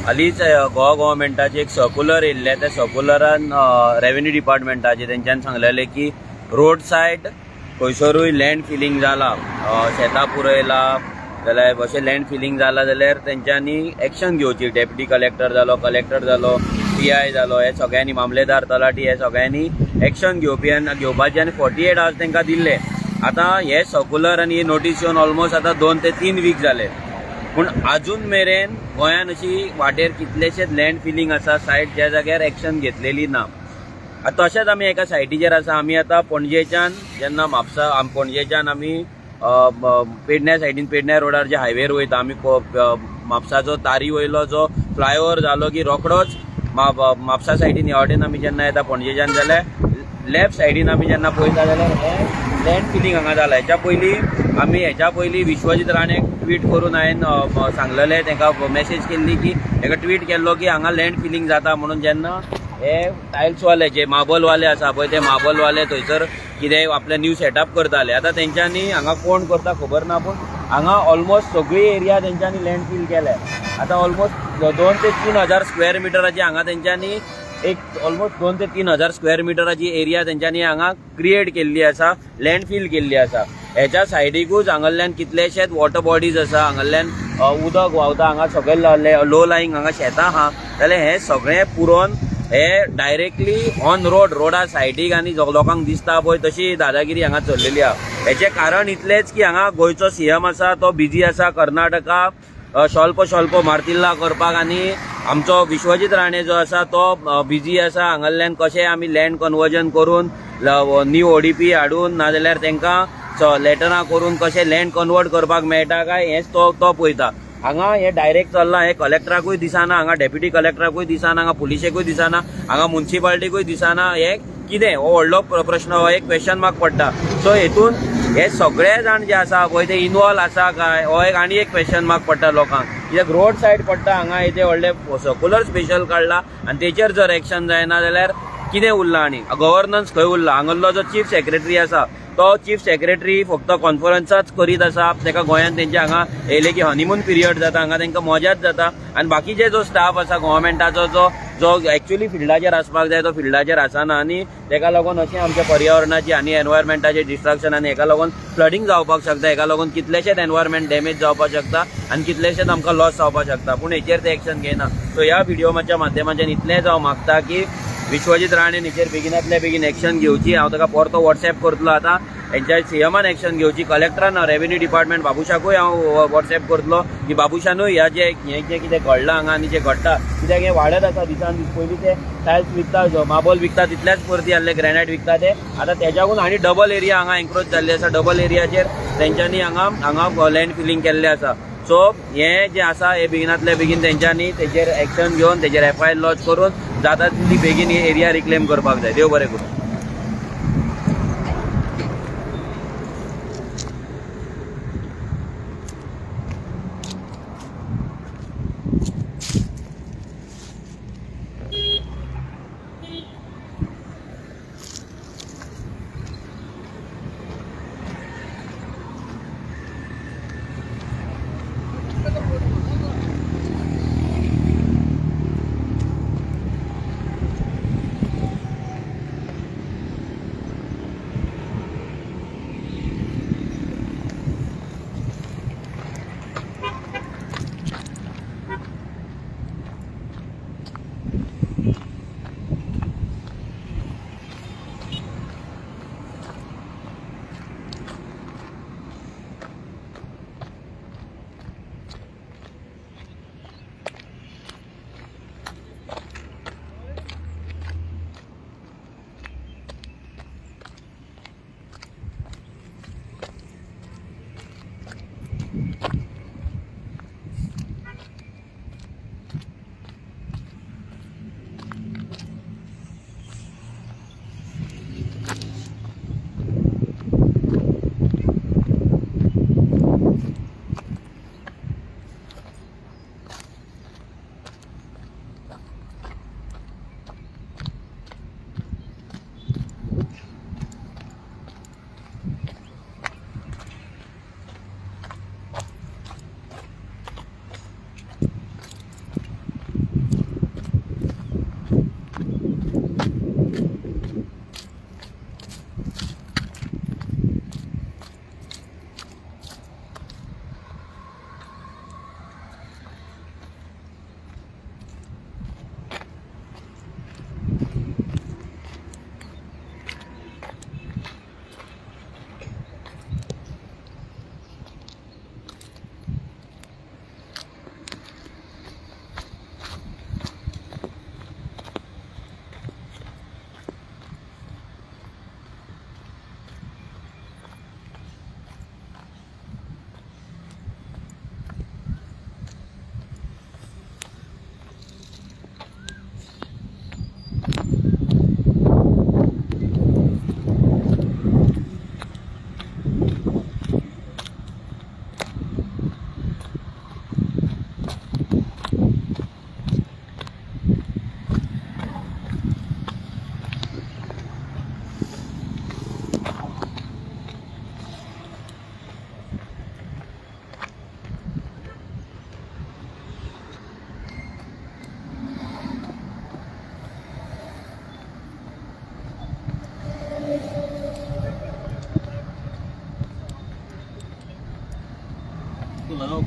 हालींच गोवा गव्हर्मेंटाचे एक सर्कुलर येयल्लें. त्या सर्कुलरान रेवेन्यू डिपार्टमेंटाचे तेंच्यान सांगलेलें की रोड सायड खंयसरूय लँड फिलींग जाला, शेतां पुरयला जाल्यार अशें लँड फिलींग जाला जाल्यार तेंच्यांनी एक्शन घेवची. डेप्युटी कलेक्टर जालो, कलेक्टर जालो, पी I जालो, हे सगळ्यांनी, मामलेदार, तलाठी, हे सगळ्यांनी एक्शन घेवपी आनी घेवपाची आनी 48 आवर्स तांकां दिल्ले. आतां हे सर्कुलर आनी ही नोटीस येवन ऑलमोस्ट आतां 2 ते 3 वीक जाले, पूण अजून मेरेन गोंयान अशी वाटेर कितलेशेच लँड फिलींग आसा सायड ज्या जाग्यार एक्शन घेतलेली ना. आतां तशेंच आमी एका सायटीचेर आसा. आमी आतां पणजेच्यान जेन्ना म्हापसा, पणजेच्यान आमी पेडण्या सायडीन पेडण्या रोडार जे हायवेर वयता आमी, म्हापसाचो तारी वयलो जो फ्लायओवर जालो की रोखडोच म्हापसा सायडीन ह्या वटेन आमी जेन्ना येता पणजेच्यान जाल्यार लेफ्ट सायडीन आमी जेन्ना पळयता जाल्यार हें लँड फिलींग हांगा जाला. हेच्या पयलीं आमी हेच्या पयलीं विश्वजीत राणेक ट्वीट करून हांवें सांगलेलें, तांकां मॅसेज केल्ली की ताका ट्वीट केल्लो की हांगा लँड फिलींग जाता म्हणून. जेन्ना हे टायल्सवाले जे मार्बलवाले आसा पळय ते मार्बलवाले थंयसर कितें आपलें न्यू सेटअप करताले. आतां तेंच्यांनी हांगा कोण करता खबर ना, पूण हांगा ऑलमोस्ट सगळी एरिया तेंच्यांनी लँड फील केल्या. आतां ऑलमोस्ट 2 ते 3 हजार स्क्वेअर मिटराची हांगा तेंच्यांनी एक ऑलमोस्ट 2 ते 3 हजार स्क्वेअर मिटराची एरिया तेंच्यांनी हांगा क्रिएट केल्ली आसा, लँड फील केल्ली आसा. हेच्या सायडीकूच हांगल्ल्यान कितलेशेच वॉटर बॉडीज आसा, हांगल्ल्यान उदक व्हांवता, हांगा सगळे लो लायींग हांगा शेतां आहा. जाल्यार हें सगळें पुरोवन हे डायरेक्टली ऑन रोड, रोडा सायडीक आनी लोकांक दिसता पळय तशी दादागिरी हांगा चल्लेली आहा. हेचें कारण इतलेंच की हांगा गोंयचो सीएम आसा तो बिजी आसा कर्नाटका शॉल्प शॉल्प मार्तिल्ला करपाक, आनी आमचो विश्वजीत राणे जो आसा तो बिजी आसा हांगल्ल्यान कशें आमी लँड कन्वर्जन करून न्यू ओडीपी हाडून नाजाल्यार तांकां लेटरां करून कशें लँड कन्वर्ट करपाक मेळटा काय हेंच तो पळयता. हांगा हे डायरेक्ट चल्लां, हें कलेक्टराकूय दिसना, हांगा डेप्युटी कलेक्टराकूय दिसना, हांगा पुलिशेकूय दिसना, हांगा मुन्सिपालिटीकूय दिसना. हें कितें हो व्हडलो प्रश्न, हो एक क्वेश्चन मार्क पडटा. सो हेतून हे सगळे जाण जे आसा पळय ते इनवॉल्व आसा काय हो एक आनी एक क्वेश्चन मार्क पडटा लोकांक. कित्याक रोड सायड पडटा हांगा येते व्हडले सर्कुलर स्पेशल काडला आनी तेचेर जर एक्शन जायना जाल्यार कितें उरलां आनी गव्हर्नन्स खंय उरला. हांगल्लो जो चीफ सेक्रेटरी आसा तो चीफ सेक्रेटरी फक्त कॉन्फरन्साच करीत आसा. ताका गोंयांत तेंच्या हांगा येयले की हनीमून पिरियड जाता, हांगा तांकां मजाच जाता. आनी बाकीचे जो स्टाफ आसा गव्हर्मेंटाचो जो जो एक्चुअली फिल्डाचेर आसपाक जाय तो फिल्डाचेर आसना, आनी ताका लागून अशें आमच्या पर्यावरणाची आनी एनवायरमेंटाचें डिस्ट्रक्शन आनी हेका लागून फ्लडींग जावपाक शकता, हेका लागून कितलेशेच एनवायरमेंट डॅमेज जावपाक शकता आनी कितलेशेच आमकां लॉस जावपाक शकता. पूण हेचेर ते एक्शन घेयना. सो ह्या व्हिडियोच्या माध्यमाच्यान इतलेंच हांव मागता की विश्वजीत राणे हेचेर बेगिनातल्या बेगीन एक्शन घेवची. हांव ताका परतो वॉट्सॅप करतलो आतां. हेंच्या सीएमान एक्शन घेवची, कलेक्टरान, रेवेन्यू डिपार्टमेंट बाबुशाकूय हांव वॉट्सॅप करतलो की बाबुशानूय ह्या जे हें जें कितें घडलां हांगा आनी जें घडटा, कित्याक हें वाडत आसा दिसान दीस. पयलीं ते टायल्स विकता, मार्बल विकता तितल्याच परती आहले, ग्रेनायट विकता ते आतां तेज्याकून आनी डबल एरिया हांगा एन्क्रोच जाल्ली आसा. डबल एरियाचेर तेंच्यांनी हांगा हांगा लँड फिलींग केल्लें आसा. सो हें जें आसा हें बेगिनातल्या बेगीन तेंच्यांनी तेजेर एक्शन घेवन तेजेर एफआयआर लॉज करून जाता तितली बेगीन ही एरिया रिक्लेम करपाक जाय. देव बरें करूं. तूं लगाओ.